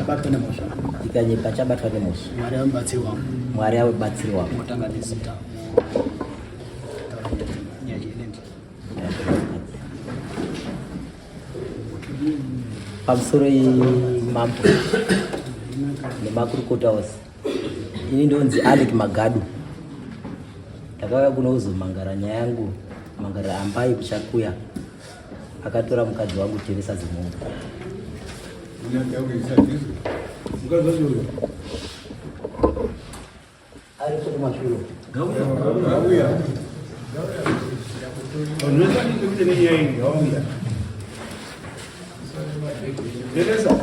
Achabatwa nemhosva. Ndikanyepa achabatwa nemhosva. Mwari ave mubatsiri wangu. Mwari ave mubatsiri wangu. Motanga nezita. Pamusoro mambo nemakurukota ose, ini ndonzi Alec Magadu, ndakauya kuno kuzomangara nyaya yangu, mangara ambai kuchakuya akatora mukadzi wangu Teresa Zimungu. Aripo kumashure. Gauya. Teresa.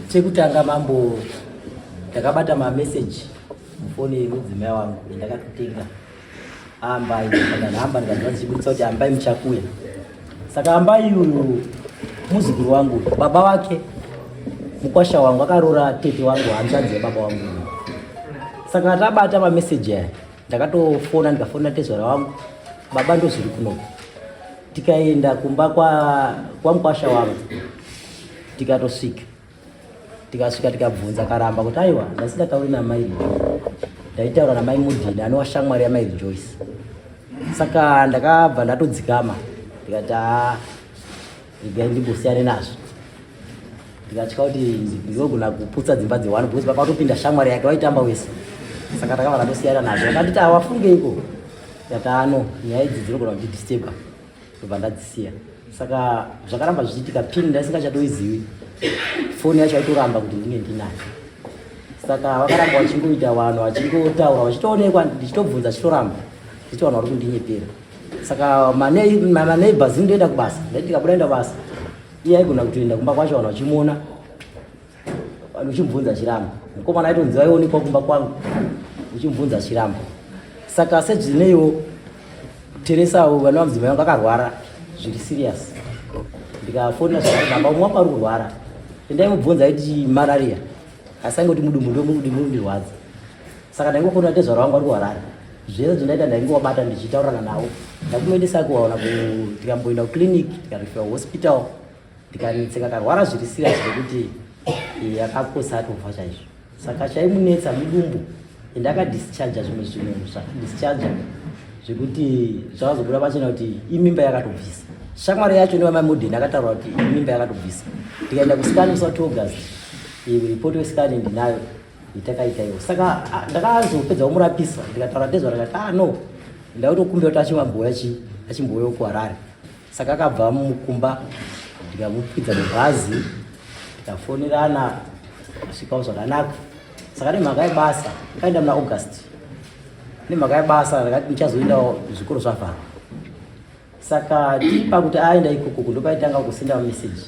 Chekutanga mambo, ndakabata mameseji mufoni yemudzimai wangu yandakatotenga ambai kana nhamba ndikanzwa dzichibudisa kuti ambai muchakuya. Saka ambai uyu muzukuru wangu, baba wake mukwasha wangu akaroora tete wangu, hanzvadzi yababa wangu. Saka tabata mameseji aya, ndakatofona ndikafonera tezvara wangu, baba ndozviri kunoku. Tikaenda kumba kwa mukwasha wangu, tikatosvika tikasvika tikabvunza, karamba kuti aiwa ndasingatauri namai, ndaitaura namai Mudhini anova shamwari yamai Rejoice. Saka ndakabva ndatodzikama ndikati haa regai ndimbosiyane nazvo, ndikatya kuti ndinogona kuputsa dzimba dzewanhu because pakatopinda shamwari yake vaitamba wese. Saka takabva tatosiyana nazvo. Akanditi awafungeiko, ndikati ano nyaya idzi dzinogona kundidisturba, ndobva ndadzisiya. Saka zvakaramba zvichiitika, pin ndasingachatoizivi, foni yacho aitoramba kuti ndinge ndinayo. Saka vakaramba vachingoita vanhu vachingotaura vachitoonekwa, ndichitobvunza chitoramba ndichiti vanhu vari kundinyepera. Saka maneighbors, ndoenda kubasa, ndaiti ndikabuda enda kubasa, iye aigona kutoenda kumba kwacho, vanhu vachimuona uchimubvunza achiramba. Mukomana aitonzi vaionekwa kumba kwangu, uchimubvunza achiramba. Saka sezvineiwo Teresa vana vamudzimai vangu akarwara zviri serious, ndikafonera zvakati baba umwe wangu ari kurwara, endaimubvunza, aiti malaria asi aingoti mudumbu ndomundirwadza. Saka ndaingofonera tezvara wangu ari kuHarare, zvese zvindaita ndaingovabata ndichitaurirana navo, ndakumuendesa kuwaona, tikamboenda kuclinic, tikarifira hospital, ndikanetseka akarwara zviri serious zvekuti akakosa atofa chaizvo. Saka chaimunetsa mudumbu, ende akadischarja zvimwe zvinhu zvakadischarja zvekuti zvakazobuda pachena kuti imimba yakatobvisa. Shamwari yacho nevamai Modern akataura kuti imimba yakatobvisa. Ndikaenda kuscan musi wa 2 August, ripoti wescan ndinayo itakaita iwo. Saka ndakazopedza kumurapisa, ndikataura tezva, ndakati ah no, ndakutokumbira kuti achimambouya chi achimbouya kuHarare. Saka akabva mukumba, ndikamukwidza mubhazi, tikafonerana, asvikawo zvakanaka. Saka nemhaka yebasa ndakaenda muna August, nemhaka yebasa ndakati ndichazoendawo zvikoro zvavharwa. Saka tiri pakuti aenda ikoko, ndopaitanga kusenda mameseji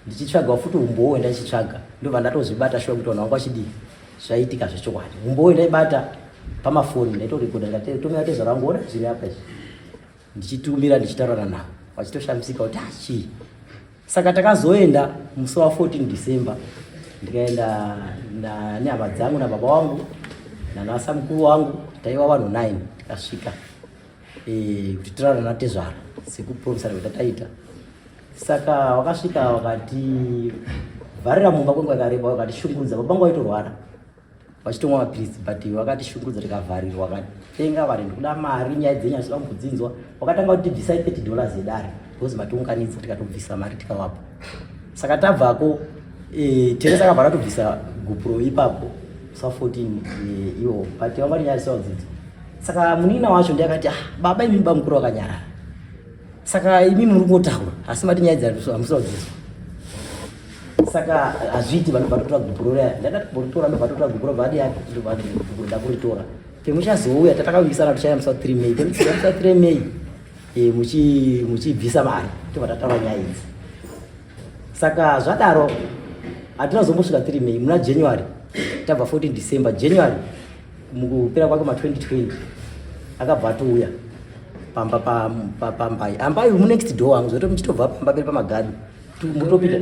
ndichitsvagawo futi umbowo wendachichitsvaga, ndobva ndatozvibata shuwa kuti vanhu vangu vachidii, zvaitika zvechokwadi. Umbowo wendaibata pamafoni ndaitorekoda, ndikatomira tezvara vangu, ona zviri apa izvi, ndichitumira ndichitaurana navo, vachitoshamisika kuti achii. Saka takazoenda musi wa 14 December, ndikaenda nehama dzangu nababa wangu nanasa mukuru wangu, taiva vanhu 9. Tikasvika kuti tirara natezvara sekupromisana kwatataita. Saka wakasvika wakati vharira mumba kwenguva yakareba, wakatishungurudza. Baba vangu vaitorwara vachitomwa mapiritsi, but vakatishungurudza, tikavharirwa. Vakatenga vari ndikuda mari, nyaya dzenyu hazvida kumbodzinzwa. Vakatanga kuti bvisai $30 yedare because matiunganidza, tikatobvisa mari tikavapa. Saka tabvako Teresa akabva ratobvisa gupuro ipapo sa 14 iwo, but vanga nyaya dzisadzidzo. Saka munin'ina wacho ndiye akati, ah, baba imi bamukuru vakanyarara, saka imi muri kungotaura asi mati nyaya dzahamusadzidzwa, saka hazviiti. Vanobva totora gupuro riya, ndakati boritora, ndobva totora gupuro, bva adi gupuro ndakuritora. Pemuchazouya tatakavimbisana tichaya musi wa 3 May, pemuchauya musi wa 3 May. e, muchibvisa mari tobva tataura nyaya idzi. Saka zvadaro hatina kuzombosvika 3 May, muna January tabva 14 December, January mukupera kwake ma 2020 akabva atouya pamba pambai ambai munext door wangu zvoto muchitobva pamba peri pamagadu mutopinda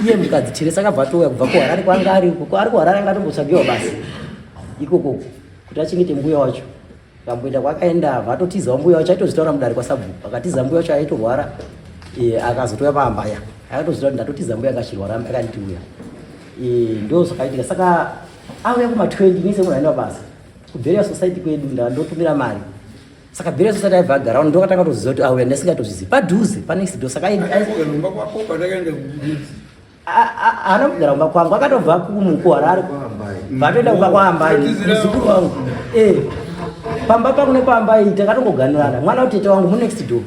iye mukadzi Teresa akabva atouya kubva kuHarare kwanga ari uko ari kuHarare anga atombotsvagiwa basa ikoko kuti achengete mbuya wacho. Kamboenda kwakaenda vatotizawo mbuya wacho aitozvitaura mudare kwasabhuku akatiza mbuya wacho aitorwara e, akazotouya paambaya akatozvitaura kuti ndatotiza mbuya akachirwara ambai akanditiuya e, ndo zvakaitika. Saka auya kuma 20 ini semunhu aenda basa kuBeria Society kwedu ndandotumira mari. Saka Beria Society aibva agara ndokatanga kutoziva kuti auya ndisingatozivi padhuze panext door. Saka haana kugara kumba kwangu akatobva kuHarare vatoenda kumba kwaambai muzukuru wangu eh, pamba pangu nepaambai takatongoganurana mwana utete wangu munext door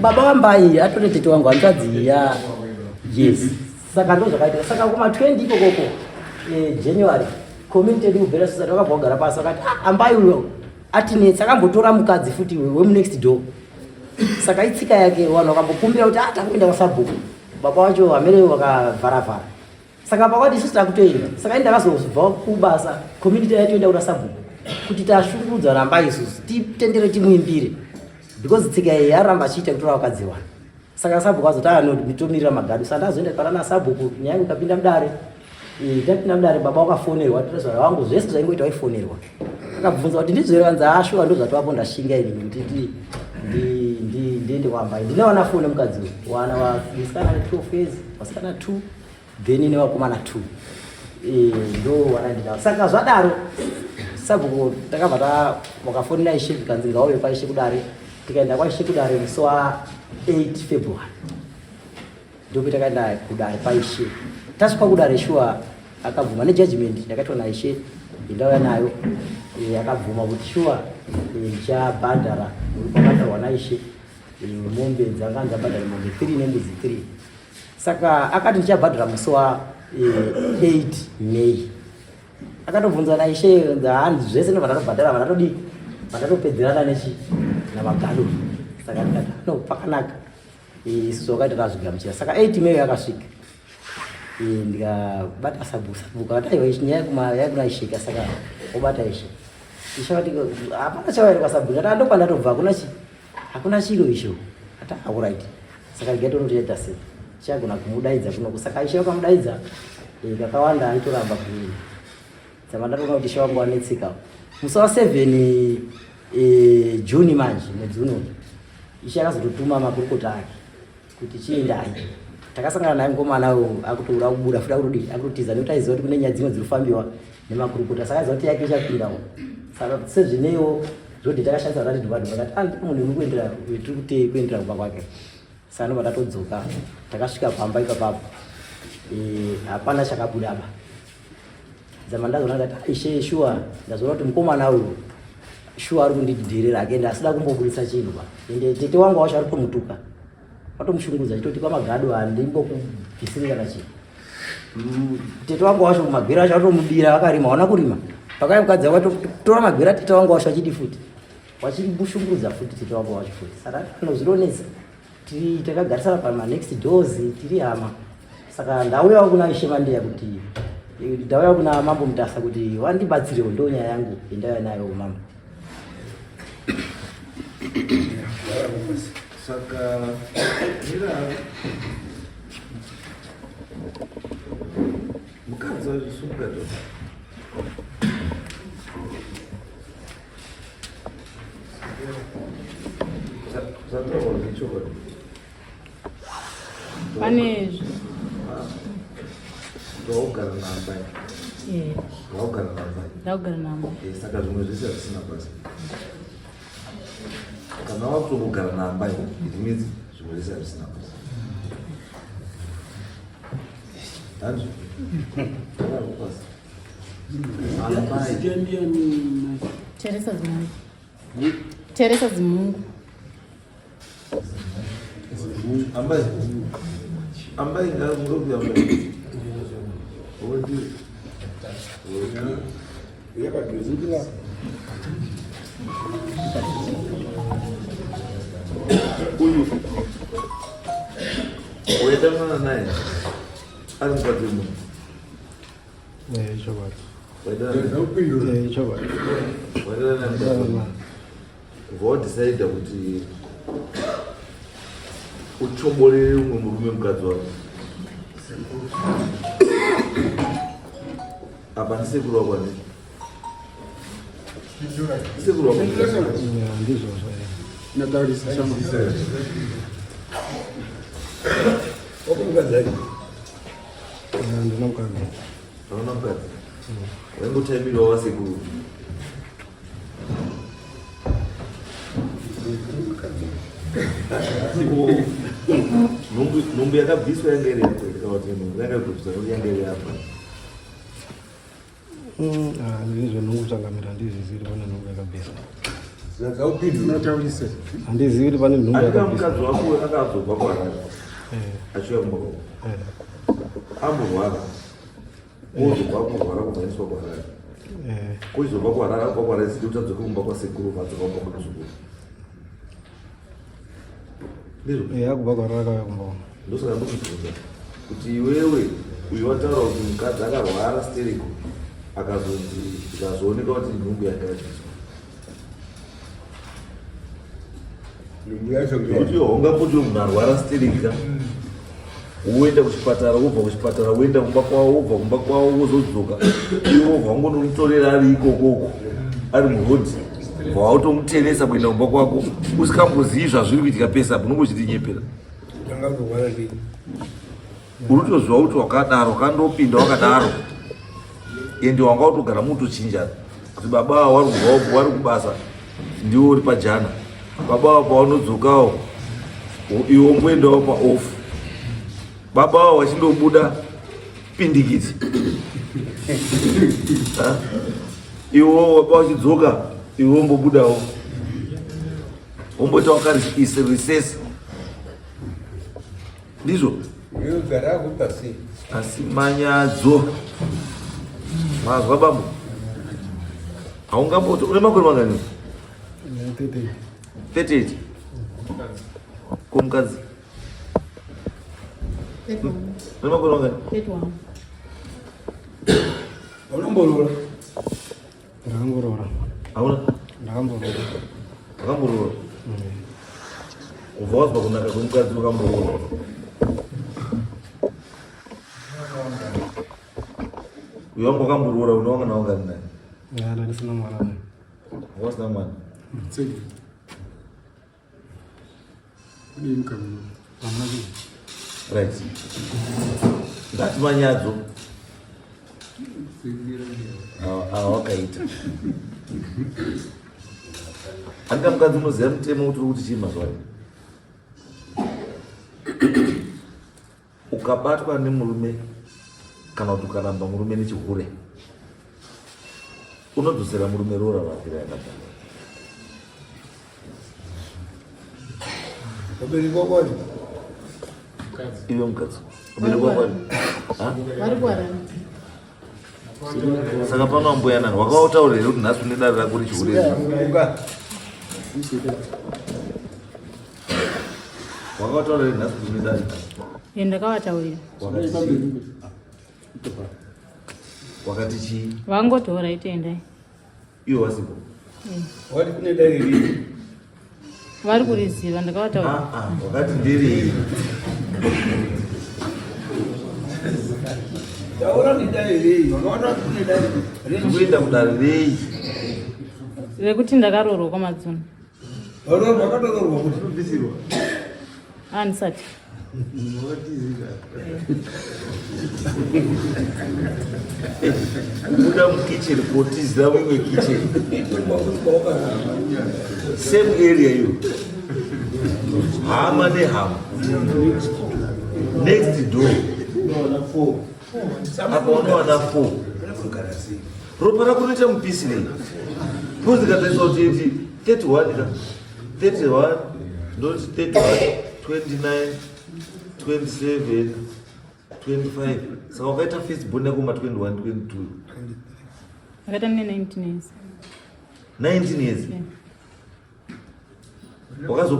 baba wambai atore tete wangu hanzvadzi ya yes. Saka ndo zvakaitika. Saka kuma 20 ikokoko eh, January community yedu kuBeria Society vakabva kugara pasi vakati ah, ambai uyo atinetsa akambotora mukadzi futi wemunext door. Saka itsika yake vanhu vakambokumbira kuti ah, takuenda kwasabhuku baba wacho amene vakavharavhara. Saka pakati isusu takutoenda. Saka ini ndakazobva kubasa community yaitoenda kuna sabhuku kuti tashungurudza ramba isusu titendere timuimbire because tsika iyi yaramba achiita kutora vakadzi vanhu. Saka sabhuku azoti anotomirira magadu. Saka ndazoenda pana sabhuku nyaya yangu ikapinda mudare. Tapinda mudare baba wakafonerwa tozvara wangu zvese zvaingoita waifonerwa. Akabvunza kuti ndizvo here vanzi ashuwa ndozvatovapo ndashinga ini kuti ndiende kwambai. Ndine vana 4 nemukadzi uyu. Wana vasikana 12 years, vasikana 2 then nevakomana 2. Ndo wana ndinawo. Saka zvadaro sabhuku takabva wakafonera ishe zvikanzi ngauye kwaishe kudare. Tikaenda kwaishe kudare musi wa 8 February. Ndipo takaenda kudare paishe. Tasvika kudare shuwa akabvuma nejudgment yakaitwa naishe ndauya nayo akabvuma kuti shuwa ndichabhadhara muripo naishe mombe dzanga dzabhadhara mombe 3 nembudzi 3. Saka akati ndichabhadhara musi wa 8 May. Akatobvunza naishe hanzi zvese ndobva ndatobhadhara vandatodii vandatopedzerana nechi namagado. Saka ndikati no pakanaka isu zvakaita tazvigamuchira. Saka 8 May yakasvika ndikabata sabhuku sabhuku akati aiwa nyaya yakuna isheka. Saka obata ishe ishe akati hapana chawairi kwasabhuku ati andokwa ndatobva hakuna chi hakuna chiro isho ati alright. Saka ndikatonotoita sei chagona kumudaidza kunoku. Saka ishe vakamudaidza kakawanda aitoramba kuuya. Saka ndatoona kuti ishe wangu wanetseka. Musi wa 7 June manje mwedzi uno ishe akazototuma makurukota ake kuti chiendai. Takasangana naye mukomana uyu akutoura kubuda futi akutodii akutotiza nekuti aiziva kuti kune nyaya dzimwe dziri kufambiwa nemakurukota. Saka aiziva kuti yake ichapindawo. Saka sezvineiwo zvodhi takashandisa rati dhubadhuba akati ah ndipo munhu uri kuendera tiri kuendera kumba kwake. Saka ndobva tatodzoka takasvika pamba ipapapo hapana chakabuda apa. Zama ndazoona ndati ishe shuwa ndazoona kuti mukomana uyu shuwa ari kundidhirira ake asida kumbobudisa chinhu ba. Ende tete wangu wacho ari kutomutuka. Vatomushungurudza achitoti kwamagado handimbokubvisiri kana chinhu. Tete wangu wacho magwera acho atomubira vakarima hauna kurima. Pakauya mukadzi wako atotora magwera tete wangu wacho achidi futi. Wachimushungurudza futi tete wangu wacho futi. Saka anozvironetsa. Tiri takagarisana pama next doors tiri hama. Saka ndauyawo kuna Ishe Mandeya kuti ndauya kuna Mambo Mutasa kuti wandibatsirewo ndo nyaya yangu yandauya nayo mambo. Saka mira mukadzi wazvisunga zvo. Zvataurwa ngechokwadi. Pane Waugara naambai. Waugara naambai. Ndaugara naambai. Saka zvimwe zvese hazvisina basa. Kana wakutongogara naambai, it means zvimwe zvese hazvisina basa. Hanzvo? Basa. Ambai. Teresa Zimungu. Teresa Zimungu. Ambai. Ambai ngakupi ambai. Odi. Uyu waidanana naye ari mukadzi wemunhu. Eh, chokwadi. Waidanana naye. Eh, chokwadi. Waidanana naye mukadzi wemunhu. Ubva wadhisaidha kuti uchoborere umwe murume mukadzi wako. Apa ndisekuru wako ani? Ndisekuru wako. Yeah, ndizvozvo. Eh. Yeah, ndina mukadzi. Hauna mukadzi. Waingotaimirwa wasekuru. Nhumbu yakabviswa yanga iri yako here kana kuti nhumbu yanga yakubviswa yanga iri yako? Ah, ndizvo nhumbu changamira handizivi kuti pane nhumbu yakabviswa. Handizivi kuti pane nhumbu Andika yakabviswa. mukadzi wako akazobva kuHarare Eh, achiuya kumba kwako. eh, Amborwara. Ozobva kurwara kumhanyiswa kuHarare. eh. Kuchizobva kuHarare abva kuHarare sidi kuti adzoke kumba kwasekuru vadzoka kumba kwemuzukuru. Ndizvo. Eh, akubva kuHarare akauya kumba kwangu. Ndosaka ndokubvunza kuti iwewe uyu wataura kuti mukadzi akarwara stereko akazonzi ikazooneka kuti nhumbu yanga yabviswa. Nekuti iwe haungamboti munhu arwara stereki ka woenda kuchipatara wobva kuchipatara woenda kumba kwavo wobva kumba kwavo wozodzoka iwe wobva wangonomutorera ari ikoko uko ari murodhi bva wautomuteresa kuenda kumba kwako usikambozivi zvazviri kuitika pese apo unongochitinyepera. Uri kutoziva kuti wakadaro wakandopinda wakadaro ende wanga utogara mutochinjana kuti baba ava wari kubva wari kubasa ndiwo uri pajana baba ava pavanodzokawo iwe womboendawo paoff baba ava vachindobuda pindikiti Ha? Iwe baba vachidzoka iwe wombobudawo womboita wakarisesa ndizvo asi manyadzo mazwa bambo haungamboti une makore mangani? 38. 38. Ko mukadzi 31. une makore mangani? 31. Unomboroora? Ndakamboroora. Hauna? Ndakamboroora. Wakamboroora? Ubva wazwa kunaka kwemukadzi wakamboroora. Uyo wangu wakamboroora une wanga nawangani naye? Yeah, ndandisina mwana naye. Wanga usina mwana? Hamuna chinhu. Right. Ngati manyadzo awakaita. Andika mukadzi unoziva mutemo kuti uri kuti chii mazuva ano? Ukabatwa nemurume kana kuti ukaramba murume nechihure unodzosera murume roora rake rayakabhadhara. Vabereki vako vari? Iwe mukadzi vabereki vako vari? Ha? Vari kuHarare. Saka pano ambuya nani wakavautaurira here kuti nhasi une dare rako rechihure? Wakavautaurira here nhasi kuti une dare? Eh, ndakavataurira. Wakati chii? Wakati chii? Vangotora itoendai. Iwe wasipo? Wati kune dare riri? Vari kuriziva, ndakavataurira. Ah, ah, wakati nderei? Taura ni dare rei? Vakaona kuti kune dare rei. Kuenda kudare rei? Rekuti ndakaroorwa kwaMadzuna. Varoorwa vakatoroorwa kuti? Handisati. Kubuda mukicheni kotizira mumwe kicheni same area iyo hama nehama next door apa unowana 4 ropa rako rinoita mupisi nei because ndikatarisa kuti 31 ka 31 ndoti 31 29 27 25 saka wakaita first born yako ma 21 22. Ndakaita ndine 19 years. 19 years.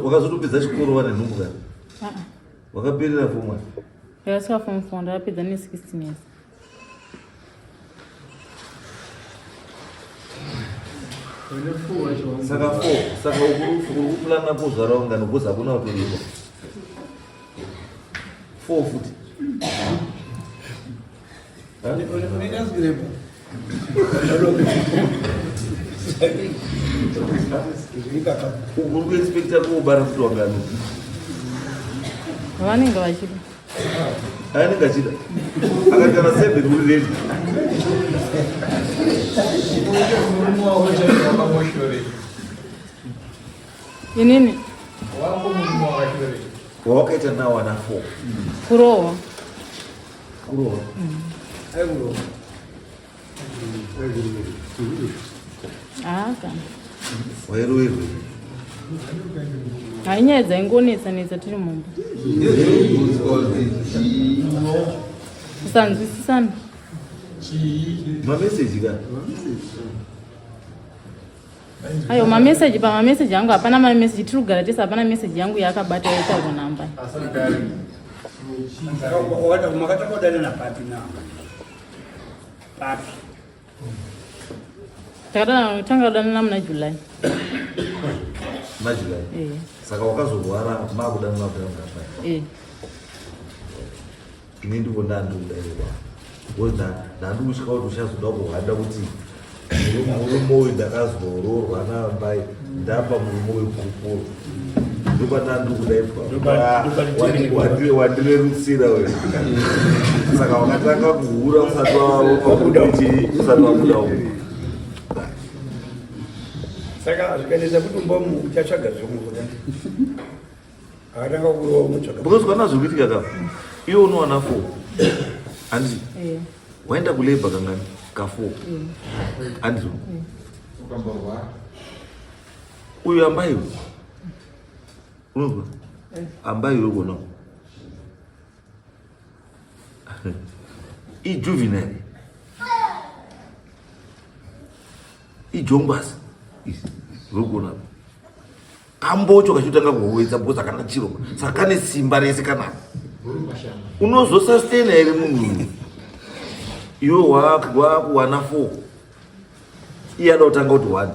Wakazotopedza chikoro wane nhumbu kana? Ah, ah. Wakaperera form one? Ndakasvika form 4, ndakapedza ne 16 years. Saka 4, saka uri kuplana kuzvara ungano because hakuna kutoiwa. 4 futi. Uri kuexpecta kuobara futi wangano? Vanenge vachida. Anenge achida. Akati kana 7 uri ready. Inini? Wawakaita nawo ana 4. Kurohwa. Kurohwa. Aikurohwa. Ah, kana. Wairohwerwei? Hai, nyaya dzaingonetsa netsa tiri mumba. Kusanzwisisana. Mameseji ka? Ayo mameseji, pamameseji angu hapana mameseji, tiri kugara tese, hapana meseji yangu yaakabata yotaurwa namba. Makatanga kudanana papi namba? Papi? Takatanga kudanana muna July. Muna July? Eh. Saka wakazorwara makudanana kudanana papi? Eh. Ini ndipo ndandikudairwa. Because ndandikutya kuti uchazoda kuhwanda kuti murume uyu ndakazoroorwa naambai ndapa murume uyu gupuro. Ndopandandikudaipwa. Wandirerutsira wewe. Saka wakatanga kuhura usati wabuda usati wabuda uko. Saka zvikanetsa kuti umbomu uchatsvaga zvekuhura. Akatanga kurowa unotsvaga. Because kana zvikuitika ka iwe unowana 4. Handiti? Eh. Waenda kulabor kangani? Ka 4. Handiti? Uyu ambai uyu. Unonzwa? Ambai uyu kuona. Ijuvenile. Ijombasi. Uri kuona. Kambocho kachitanga kuhowedza because hakana chiro. Saka kane simba rese kanaka. Unozosustain here munhu uyu? Iwe wakuwana 4. Iye ada kutanga kuti 1.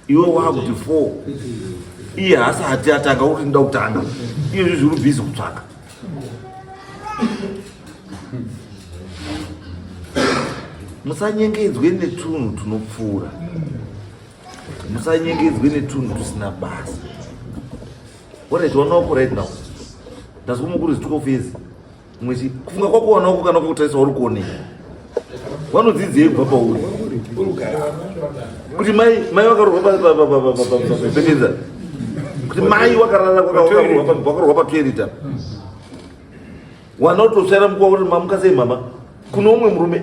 Iwe wakuti 4. Iye haasati atanga kuti ndoda kutanga. Iye izvi uri busy kutsvaka. Musanyengedzwe netunhu tunopfuura. Musanyengedzwe netunhu tusina basa. Alright, wana wako right now. Ndazwa mukuru 12 years. Mwechi kufunga kwako wana wako kana kutarisa uri kuonei. Vanodzidzei kubva pauri? Kuti mai vakarorwa papetenza. Kuti mai wakarara vakarorwa patoilet apa. Wana utotsvaira mukuwa kuti mamuka sei mama? Kuno umwe murume.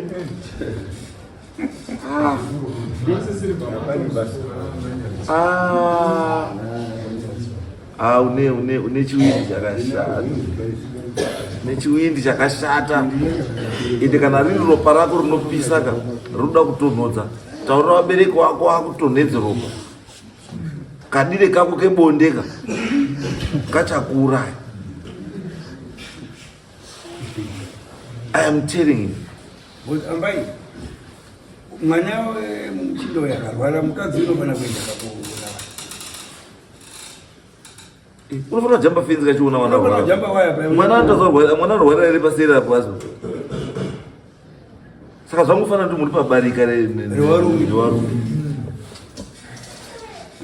Ah, une chiwindi chakashata. Une chiwindi chakashata. Ende kana riri ropa rako rinopisa ka, rinoda kutonhodza. Taurira vabereki wako vakutonhedze ropa. Kadire kako kebonde ka kachakuuraya. I am telling you. But ambai, mwana wemuchindo yakarwara mukadzi unofana kuenda kakuona. Unofanira kujamba fenzi kachiona wana Unofanira rwara. kujamba waya pa- Mwana anotozorwara, mwana anorwara here paseri apo azo. Saka zvangofanira kuti muri pabarika Revarume. revarume.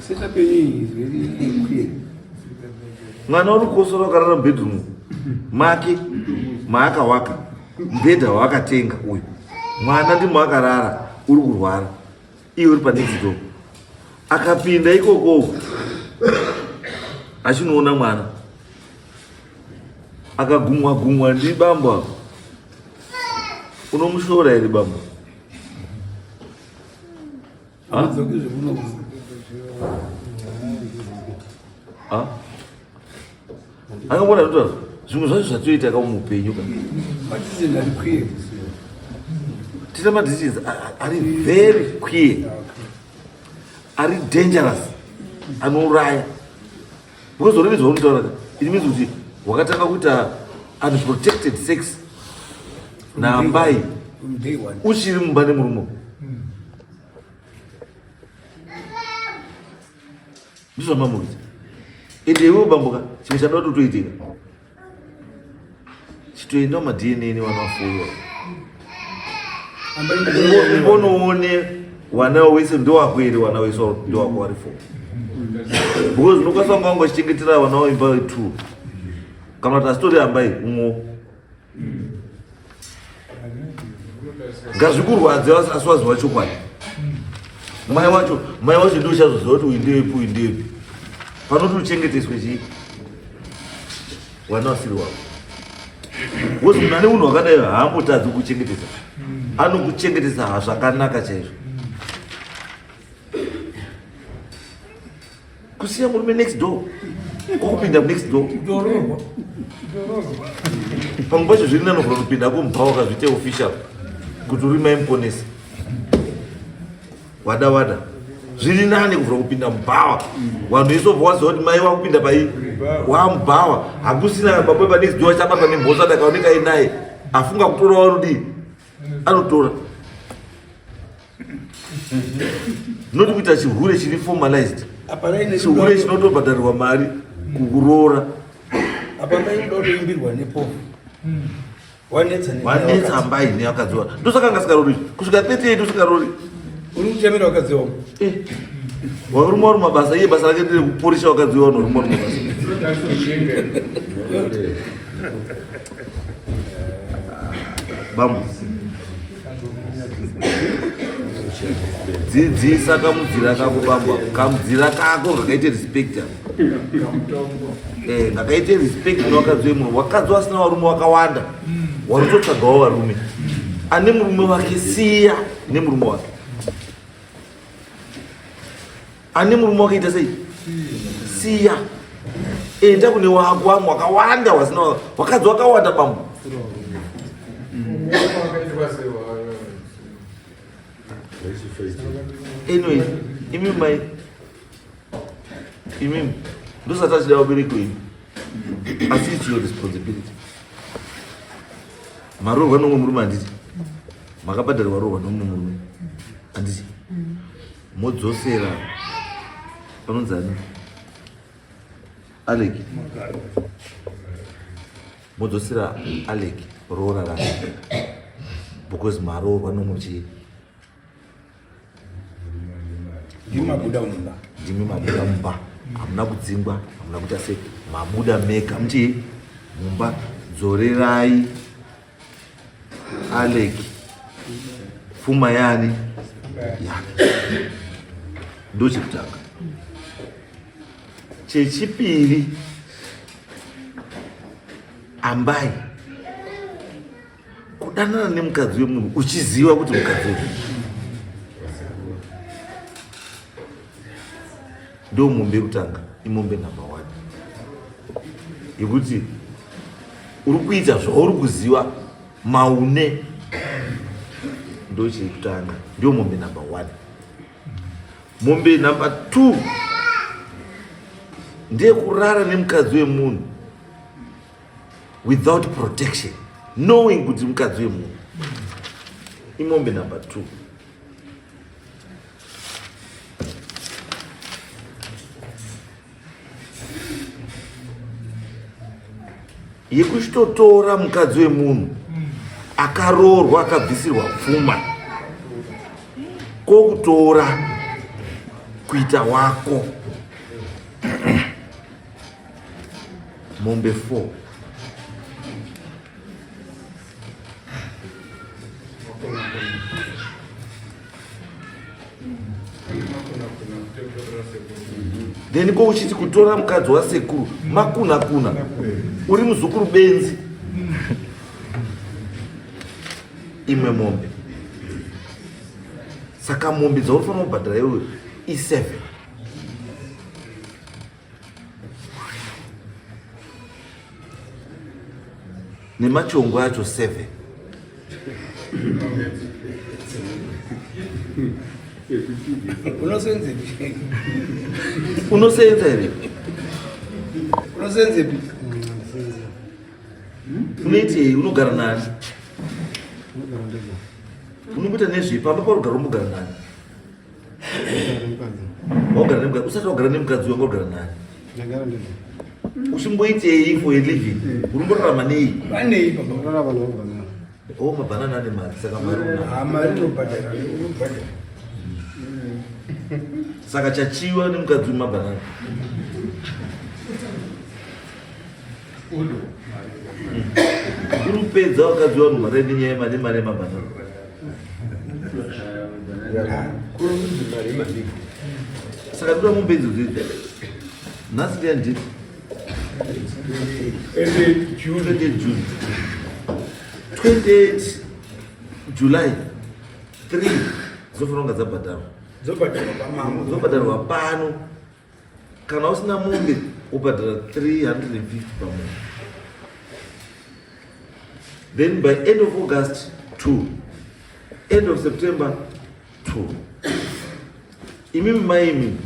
Setup yenyu iyi is very clear. Mwana uri kukosora wakarara mubedroom make maakawaka mubhedha waakatenga uyu. Mwana ndimo akarara uri kurwara. Iye uri panext door. Akapinda ikoko achinoona mwana. Akagumwa gumwa ndi bambo apa. Unomushora here bambo? Udzoke zvekuno. Ha? Akambona zvinotaura zvimwe zvacho zvatoita ka muupenyu ka. Matizi ndari clear. Tita madecisions ari very queer, ari dangerous, anouraya. Because already zvaunotaura ka, it means kuti wakatanga kuita unprotected sex naambai uchiri mumba nemurume. Ndizvo zvamamuridza. Ende iwewe bamboka, chimwe chanoda kuti utoitika, chitoenda mumaDNA nevana vafuiwa, umbonoone wana wese ndowako here, wana wese ndowako wari four, because unokwanisa kunga wanga uchichengetera vana waimba two, kana kuti asitori ambai umwe. Ngazvikurwadze, asi waziva chokwadi. Mai wacho ndio uchazoziva kuti uyu ndewepi, uyu ndewepi. Panoti uchengeteswe chii wana wasiri wako? Because munhu ane unhu hwakadai haambotadzi kuchengetesa, anokuchengetesa zvakanaka chaizvo. Kusiya murume next door, kwokupinda next door, pamwe pacho zviri nanogona kupinda kumba wakazviite official kuti uri mai muponesi, wada wada, zviri nani kuvhura kupinda mubhawa. Vanhu isobva waziva kuti mai wakupinda pai wamubhawa, hakusina baba pa next door achabatwa nemhosva dakaoneka inaye afunga kutora, warudii, anotora. Noti kuita chihure chiri formalized, chihure chinotobhadharirwa mari kukuroora. Apa mai unoda kutoimbirwa nepofu, wanetsa. Wanetsa ambai nevakadzi wa, ndosaka ngasikarori kusvika 38 usikarori. Uri kuchemera vakadzi wamo. Varume vari mabasa, iye basa rake nderekuporisha vakadzi vanhu varume vari mabasa. Bambo, dzidzisa kamudzira kako bambo, kamudzira kako ngakaite respect apa. Ngakaite respect nevakadzi vemunhu. Vakadzi vasina varume vakawanda, waritotsvagawo varume. Ane murume wake, siya nemurume wake. Ane murume wake, ita sei, siya, enda kune wako. Wamwe wakawanda wasina wakadzi wakawanda, bambo. Anyway, imi mai, imimi ndosati achida vabereki wenyu, asi it's your responsibility. Maroorwa nomwe murume, handiti? Makabhadharwa, roorwa nomumwe murume, handiti? Modzosera panonzani Alec, modzosera Alec roora rake, because maroorwa nomwe chii? Ndimi mabuda mumba. Ndimi mabuda mumba, hamuna kudzingwa, hamuna kuita sei, mabuda mega muchii mumba. Dzorerai Alec pfuma yani yake. Ndo chekutanga. Chechipiri, ambai, kudanana nemukadzi wemunhu uchiziva kuti mukadzi wemunhu, ndo mombe yekutanga, imombe number one yekuti uri kuita zvauri kuziva maune. Ndo chekutanga, ndio mombe number one. Mombe number two ndeyekurara nemukadzi wemunhu without protection, knowing kuti mukadzi wemunhu, imombe number two. Yekuchitotora mukadzi wemunhu akaroorwa, akabvisirwa pfuma, kokutora kuita wako, mombe 4. Then ko uchiti kutora mukadzi wasekuru, makuna kuna uri muzukuru benzi, imwe mombe. Saka mombe dzaunofanira kubhadhara iwewe i7. Nemachongo acho 7. Unosenzepi? Unosenza here? Unosenzepi? Unoitei? Unogara nani? Unomboita nezvei? Pamba paurigara umbogara nani? Wagara nemukadzi, usati wagara nemukadzi wanga ugara nani? Ndagara ndega. Uchimboitei for a living? Unomborarama nei? Vanei baba? Ndorarama nemabhanana. Oh, mabhanana ane mari, saka mari unayo. Ah, mari inobhadhara, unobhadhara. Saka chachiwa nemukadzi wemabhanana. Uri kupedza vakadzi vanhu mari nenyaya yemari nemari yemabhanana. Saka ndoda mombe idzo dzidzi. Nhasi ndiani date? 28 June. 28 July 3 dzofanira kunga dzabhadharwa. Dzobhadharwa pamambo. Dzobhadharwa pano. Kana usina mombe wobhadhara 350 pamombe. Then by end of August 2. End of September 2. Imimi mai imimi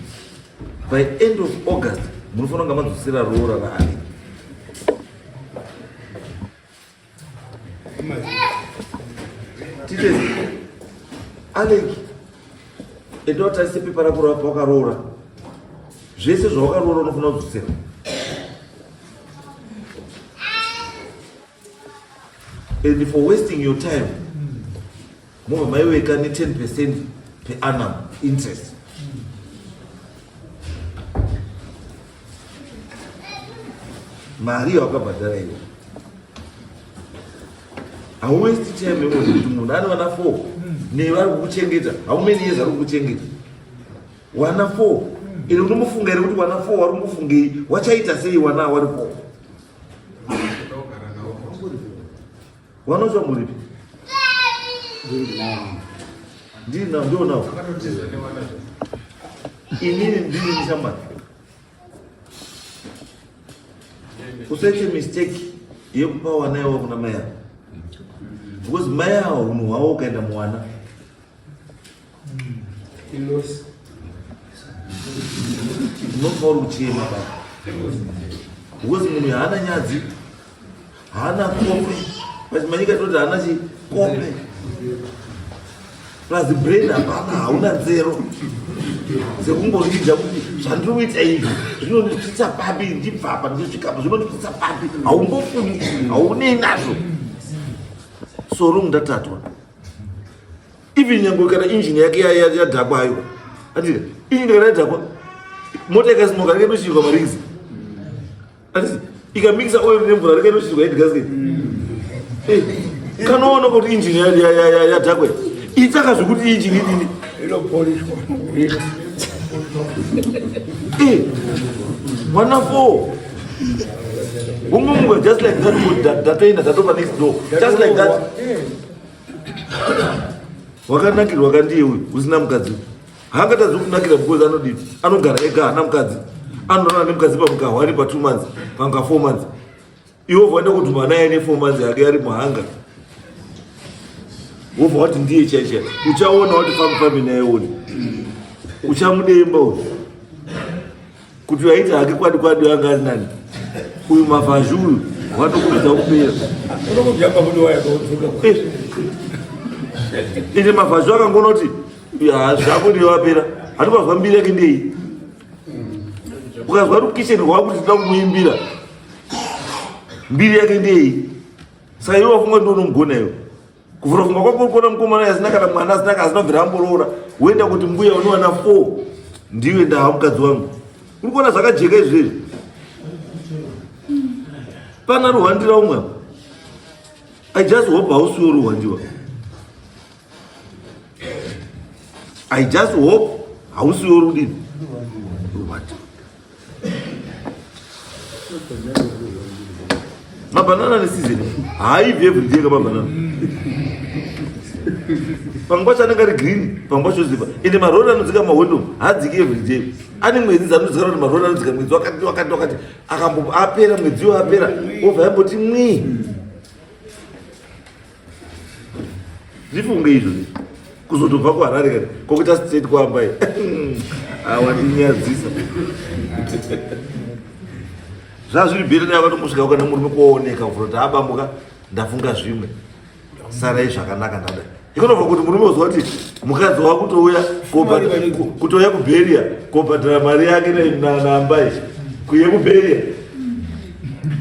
by end of August munofanira kunga madzosera roora raari. Tite Alec enda utarise pepa rako rawakaroora zvese zvawakaroora unofanira kudzosera. And for wasting your time mobva maiweka ne 10 percent per annum interest. Mari yawakabhadhara iwe hauwesti time yemunhu kuti munhu ane vana 4 nevari kukuchengeta. How many years ari kukuchengeta? Wana 4 ine unomufunga here kuti wana 4 wari kumufungei? Wachaita sei wana wari 4? Wanotsva muripi? Ndina ndionawo. Inini ndini nishamwari. Usaite mistake yekupa wana iwawo kuna mai avo. Because mai avo hunhu hwavo ukaenda muwana. Unofa uri kuchema baba. Because munhu haana nyadzi, haana kope. Pachimanyika tinoti haana chikope. Plus brain hapana, hauna nzero dzekungorida kuti zvandiri kuita izvi zvinondisvitsa papi, ndibva apa ndichisvika apa zvinondisvitsa papi. Haumbofungi, haunei nazvo. Soro mundatatwa. Even nyangwe kana engine yake yadhakwa hayo. Andika, engine kana yadhakwa, mota ikasimuka reke inoshirwa marings. Anditi, ikamikisa oil nemvura reke inoshirwa head gasket. Kana waona kuti engine yadhakwa, itsaka zvekuti engine idini. Inopolishwa. Mwana 4. Wongomuka just like that, ndatoenda ndatopa next door. Just like that. Wakanakirwa kandiye uyu usina mukadzi. Haangatadzi kunakira because anodii? Anogara ega haana mukadzi. Anorara nemukadzi pamukaho ari pa 2 months, pamuka 4 months. Iwe wobva waenda kudhuma naye ne 4 months yake ari muhanga. Wobva wati ndiye chaichai. Uchaona wati fambi fambi naye uyu. Uchamudemba uyu. Kuti waita hake kwadi kwadi anga ari nani. Uyu mavhazhu uyu watokurudza kupera. Ende mavhazhu akangona kuti zvako ndiyo wapera. Hatikazwa mbiri yake ndei. Ukazwa rukisheni rwakuti tinoda kumuimbira. Mbiri yake ndei. Saka iwe wafunga ndiwe unomugona iwe. Kuvhura fungwa kwako uri kuona mukomana asina kana mwana asina kana asina kubvira amboroora. Woenda kuti mbuya unowana 4 ndiwe ndaha mukadzi wangu. Uri kuona zvakajeka izvi izvi. Pana ruhwandira umwe. I just hope hausiwo ruhwandiwa. I just hope hausiwo rudini. Ruhwandiwa. Mabanana neseason haibvi every day kamabanana. Pamwe pacho anenge ari green, pamwe pacho ziva. Ende marori anodzika mahwindo haadziki every day. Ane mwedzi dzanodzika kuti marori anodzika mwedzi wakati wakati wakati akambo apera mwedzi iwo apera obva yamboti mwii. Zvifunge izvozvi. Kuzotobva kuHarare kani kokuita straight kuambai. Awandinyadzisa. Zvazviri bhiri naye wakatombosvika kana murume kuoneka kuvhura kuti abamboka ndafunga zvimwe. Sarai zvakanaka ndada. Ikonobva kuti murume uzwa kuti mukadzi wakutouya kutouya kubheria kobhadhara mari yake naambai kuye kubheria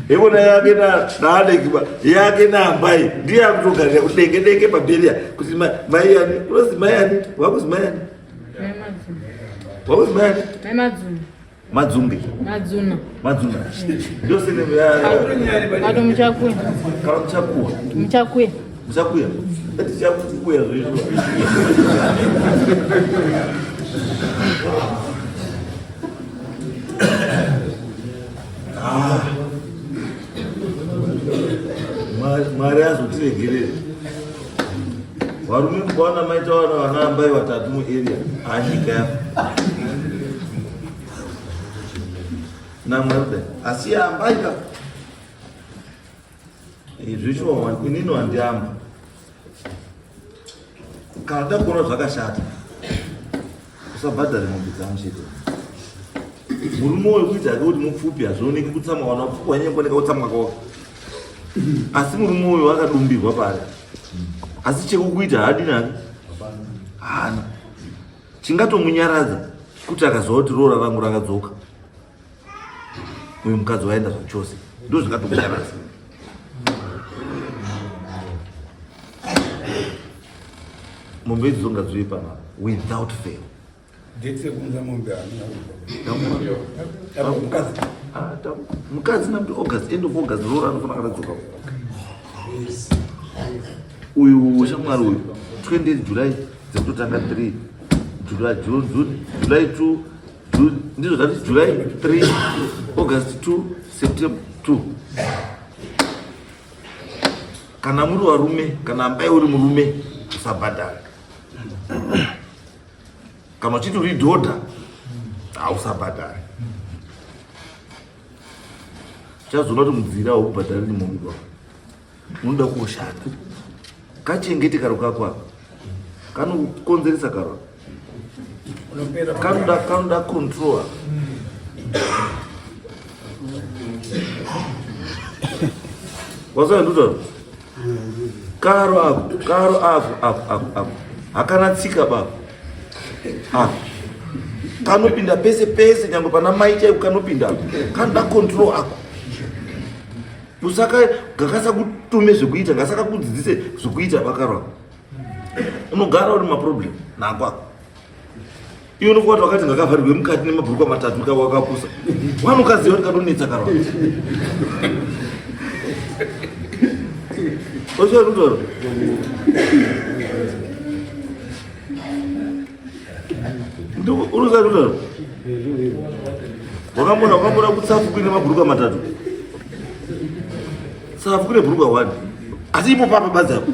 ikona yake naalekiba yake naambai ndiye akutogarira kudenge denge pabheria kuti mai yani unozi mai yani wakuzi mai yani wakuzi mai yani Madzunge. Madzuna. Madzuna. Ndio sene ya. Kato muchakuya. Kato muchakuya. Muchakuya. Muchakuya. Ati chakuya zvezvo. Ah. Mwari azotiregerera. Varume mukaona maita vana vana ambai vatatu muarea anyika yafa. Namwari kudai. Asi ambai ka. Zvishuwa inini wandiamba. Kana takuona zvakashata. Usabhadhare mombe dzangu chete. Murume uyu kuita hake kuti mupfupi hazvioneki kutsamwa wana upfupi wanyanya kuoneka kutsamwa kwako. Asi murume uyu akadumbirwa pari. Asi chekukuita haadi nani? Haana. Chingatomunyaradza kuti akaziva kuti roora rangu rakadzoka. Uyu mukadzi waenda zvachose. Ndozvingatomunyaradza. Mombe idzi dzonga dziuye panapa without fail. Date yekunza mombe hamuna mukadzi. Ah, mukadzi namuti August, end of August roora anofanira akadzoka. Uyu shamwari uyu 28 July dzekutotanga 3 July, June, June, July 2, June, ndizvo zvati July 3, August 2, September 2. Kana muri varume, kana ambai uri murume, usabhadhara. Kana uchiti uri dhodha, hausabhadhara. Chazoona kuti mudzira haubhadhari nemombe baba. Unoda kuoshanda. Kachengete karo kako aka. Kanokonzeresa karo. Kanoda kanoda control. Wazwa ndutaura? Karo ako, karo ako, ako, ako, ako. Hakana tsika baba. Ako. Kanopinda pese pese nyangwe pana mai chaipo kanopinda. Kanoda control ako. Usaka gakasakutume zvekuita, ngasakakudzidzise zvekuita bakaro. Unogara uri maproblem nako ako. Iwe unofunga kuti wakati ngakavharirwe mukati nemabhurukwa matatu ka wakapusa. Wanokaziva kuti kanonetsa karo. Osha rutoro. Ndio unoziva rutoro. Wakambona wakambona kutsafu kuine mabhurukwa matatu. Safu kune bhurukwa one. Asi ipo papa badzi apo.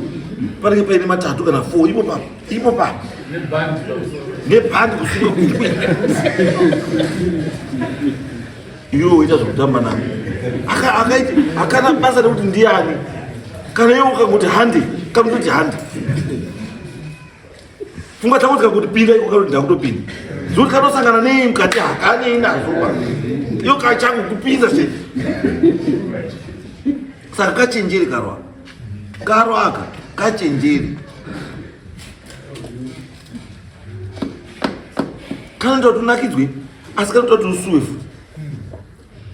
Panenge paine matatu kana four ipo papa. Ipo papa. Nebhandi kusunga kuti. Iwe woita zvekutamba nako. Aka akaiti akana basa rekuti ndiani. Kana iwe ukangoti hande, kanototi hande. Funga dzako dzikakuti pinda iko kanoti ndakutopinda. Zvokuti kanosangana nei mukati hakanei nazvo pa. Iyo kachangu kupinza chete. Saka kachenjeri karo aka. Karo aka kachenjeri. Kanoita kuti unakidzwe asi kanoita kuti usuwe futi.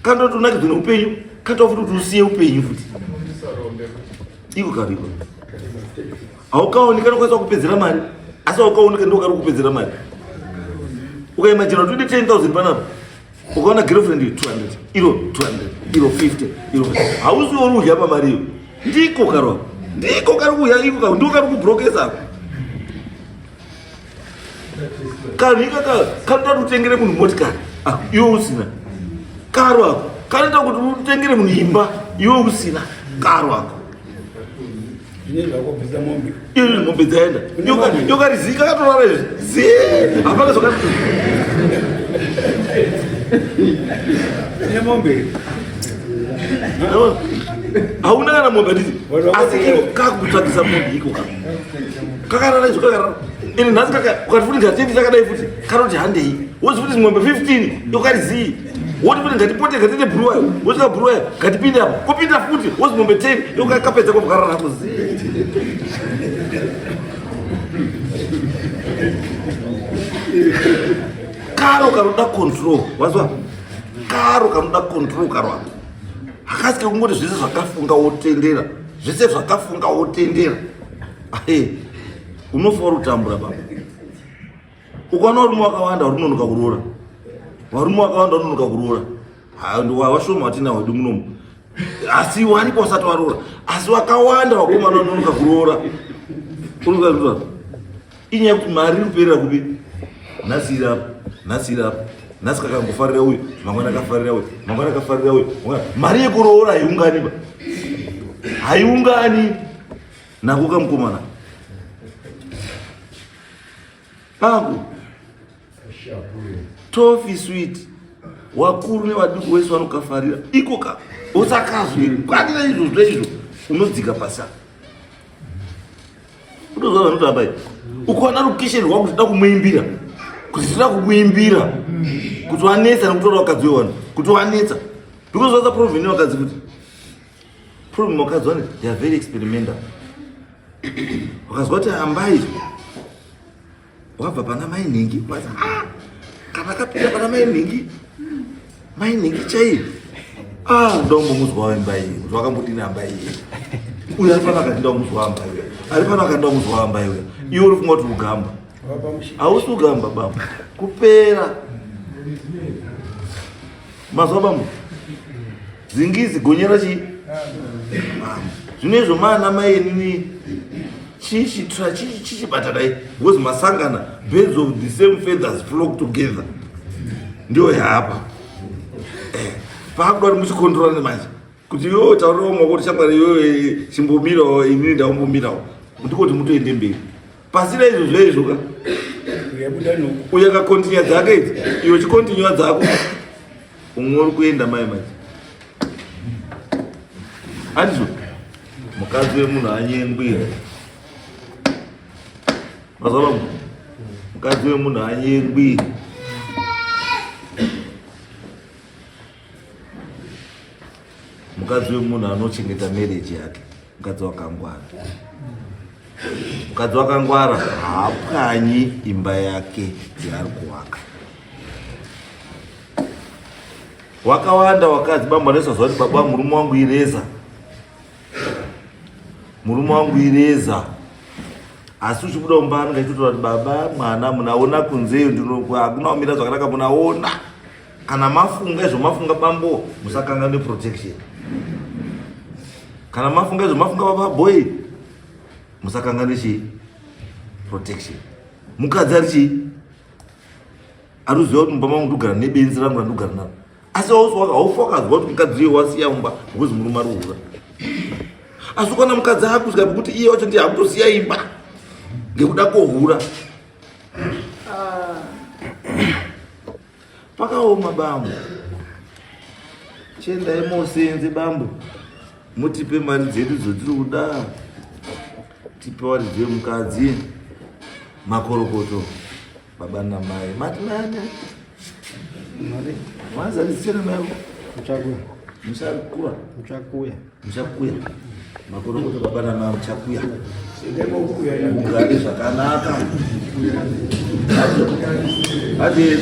Kanoita kuti unakidzwe neupenyu kanoita futi kuti usiye upenyu futi. Iko karo iko. Haukaoni kanokwanisa kupedzera mari asi haukaoni kandiko kari kupedzera mari. Ukaimajina kuti uite 10,000 panapa ukaona girlfriend 200 iro 200 iro 50 iro hausi uri kudya pamari iyo. Ndiko karo ndiko kari kudya iko karo ndiko kari kubrokesa ako. Kanhu ikaka kanoda kuti utengere munhu motikari ah, iwe usina karo ako kanoita kuti utengere munhu imba iwe usina karo ako. Iri mombe dzaenda yokarizika katorara izvi zi hapana zvakati hauna kana mombe handiti asi iko kakutsvagisa mombe iko ka kakarara izvo kakarara. Ini nhasi kaka ukati futi ngatiendi takadai futi kanoti handei. Wozi futi mwembe 15 yokari zii. Woti futi ngatipote ngatiende bhuruwayo. Wosvika bhuruwayo ngatipinde apo. Kopinda futi wozi mombe 10 yokakapedza kwabvukara rako zii. Karo kanoda control. Wazwa? Karo kanoda control karo ako. Hakasi kekungoti zvese zvakafunga wotendera. Zvese zvakafunga wotendera. Unofa uri kutambura baba. Ukaona varume wakawanda vari kunonoka kuroora. Varume wakawanda vanonoka kuroora. Washoma watina wedu munomu. Asi waripo wasati waroora. Asi wakawanda vakomana vanonoka kuroora. Unoziva inyaya yekuti mari iri kuperera kupi? Nhasi iri apa, nhasi iri apa. Nhasi kakangofarira uyu, mangwana akafarira uyu, mangwana akafarira uyu. Mari yekuroora haiungani ba. Haiungani. Nako kamukomana. Pangu. Tofi sweet. Wakuru nevaduku wese vanokafarira. Iko ka usakazwi kwanira izvo zveizvo unodzika pasi apa. Unoziva vanoti apa ukaona rukisheni rwako kuti kumuimbira kuti tida kumuimbira kuti wanetsa nekutora vakadzi wevanhu kuti wanetsa because what's the problem nevakadzi kuti problem vakadzi vane they are very experimental wakazwa kuti ambai wabva pana mai nhingi wazi ah kana kapinda pana mai nhingi mai nhingi chaiyo ah ndombomuzwa wemba iyi kuti wakambodini amba iyi uyo ari pano akati ndakumuzwa amba iwe ari pano akati ndakumuzwa amba iwe iwe uri funga kuti ugamba hausi ugamba baba kupera Mazwa bambo? Zingizi gonyera chii? Zvino izvo maana mai inini chichi tra chichi chichi bata dai because masangana birds of the same feathers flock together. Ndiyo yaapa. Eh, paakuda kuti muchikontrolane manje. Kuti iwewe taurira umwe kuti shamwari iwewe chimbomirawo inini ndaumbomirawo. Ndiko kuti mutoende mberi. Pasina izvo zveizvo ka. Uya ka continue dzake idzi. Iwe chikontinua dzako. Umwe uri kuenda mai manje. Andizvo. Mukadzi wemunhu anyengwi. Mazwa mukadzi wemunhu anyengwi. Mukadzi wemunhu anochengeta marriage yake. Mukadzi wakangwara. Mukadzi wakangwara haapwanyi imba yake yaari kuvaka. Wakawanda wakadzi bambo anoisa kuti baba murume wangu ireza. Murume wangu ireza. Asi uchibuda mumba anenge achitotaura kuti baba mwana munaona kunzeyo ndino hakuna kumira zvakanaka munaona. Kana mafunga izvo mafunga bambo musakanganwe protection. Kana mafunga izvo mafunga baba boy musakanganwe chii protection. Mukadzi ari chii? Ari kuziva kuti mumba mangu ndogara nebenzi rangu randogara naro. Asi haufi wakazwa kuti mukadzi uyo wasiya mumba because murume ari kuhura. Asi kana mukadzi akusvika pekuti iye wacho ndiye akutosiya imba ngekuda kohura. Pakaoma bambo. Chiendai mosenze bambo. Mutipe mari dzedu dzotiri kuda. Tipe varidzi vemukadzi. Makorokoto. Baba namai. Mati nani? Mazalisira mai. Muchakuya. Muchakuya. Muchakuya. Muchakuya. Makorokoto baba namai muchakuya. Mugare zvakanaka. Hadi.